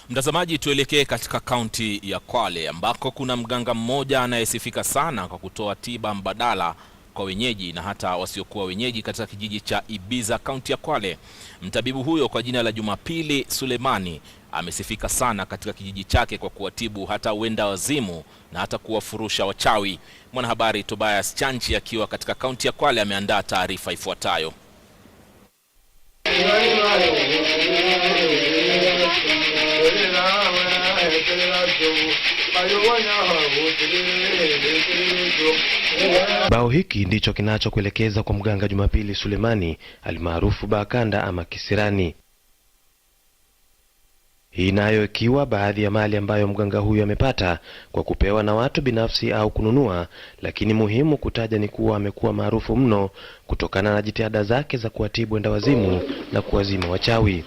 Mtazamaji, tuelekee katika kaunti ya Kwale ambako kuna mganga mmoja anayesifika sana kwa kutoa tiba mbadala kwa wenyeji na hata wasiokuwa wenyeji katika kijiji cha Ibiza, kaunti ya Kwale. Mtabibu huyo kwa jina la Jumapili Sulemani amesifika sana katika kijiji chake kwa kuwatibu hata wenda wazimu na hata kuwafurusha wachawi. Mwanahabari Tobias Chanchi akiwa katika kaunti ya Kwale ameandaa taarifa ifuatayo. Bao hiki ndicho kinachokuelekeza kwa mganga Jumapili Sulemani almaarufu Bakanda ama Kisirani. Hii nayo ikiwa baadhi ya mali ambayo mganga huyu amepata kwa kupewa na watu binafsi au kununua, lakini muhimu kutaja ni kuwa amekuwa maarufu mno kutokana na jitihada zake za kuwatibu wendawazimu na kuwazima wachawi.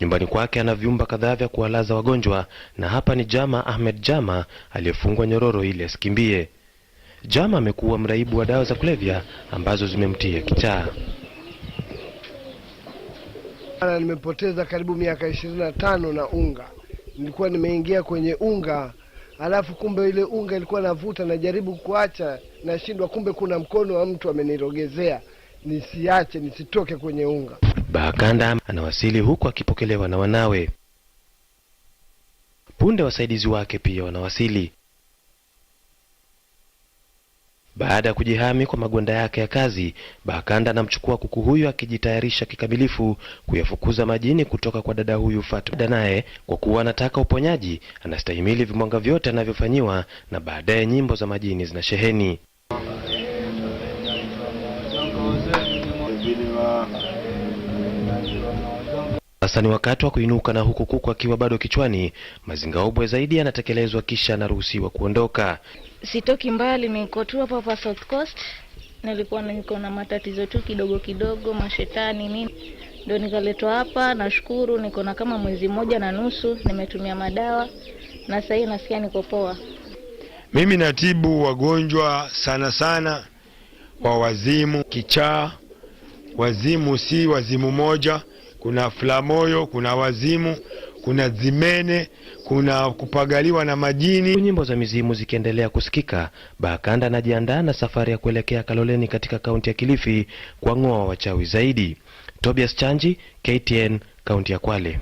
Nyumbani kwake ana vyumba kadhaa vya kuwalaza wagonjwa, na hapa ni Jama Ahmed Jama aliyefungwa nyororo ili asikimbie. Jama amekuwa mraibu wa dawa za kulevya ambazo zimemtia kichaa. Nimepoteza karibu miaka 25 na unga. Nilikuwa nimeingia kwenye unga, alafu kumbe ile unga ilikuwa navuta, najaribu kuacha nashindwa, kumbe kuna mkono wa mtu amenirogezea nisiache, nisitoke kwenye unga. Bakanda anawasili huku akipokelewa na wanawe. Punde wasaidizi wake pia wanawasili. Baada ya kujihami kwa magwanda yake ya kazi, Bakanda anamchukua kuku huyu akijitayarisha kikamilifu kuyafukuza majini kutoka kwa dada huyu Fatuma. Naye kwa kuwa anataka uponyaji, anastahimili vimwanga vyote anavyofanyiwa, na baadaye nyimbo za majini zinasheheni. Sasa ni wakati wa kuinuka, na huku kuku akiwa bado kichwani, mazingaombwe zaidi yanatekelezwa, kisha anaruhusiwa kuondoka. Sitoki mbali, niko tu hapa hapa South Coast. Nilikuwa niko na matatizo tu kidogo kidogo, mashetani nini, ndio nikaletwa hapa. Nashukuru niko na kama mwezi mmoja na nusu, nimetumia madawa na sasa hivi nasikia niko poa. Mimi natibu wagonjwa sana sana wa wazimu, kichaa. Wazimu si wazimu moja, kuna flamoyo, kuna wazimu, kuna zimene, kuna kupagaliwa na majini. Nyimbo za mizimu zikiendelea kusikika, Bakanda anajiandaa na safari ya kuelekea Kaloleni katika kaunti ya Kilifi kwa ng'oa wachawi zaidi. Tobias Chanji, KTN, kaunti ya Kwale.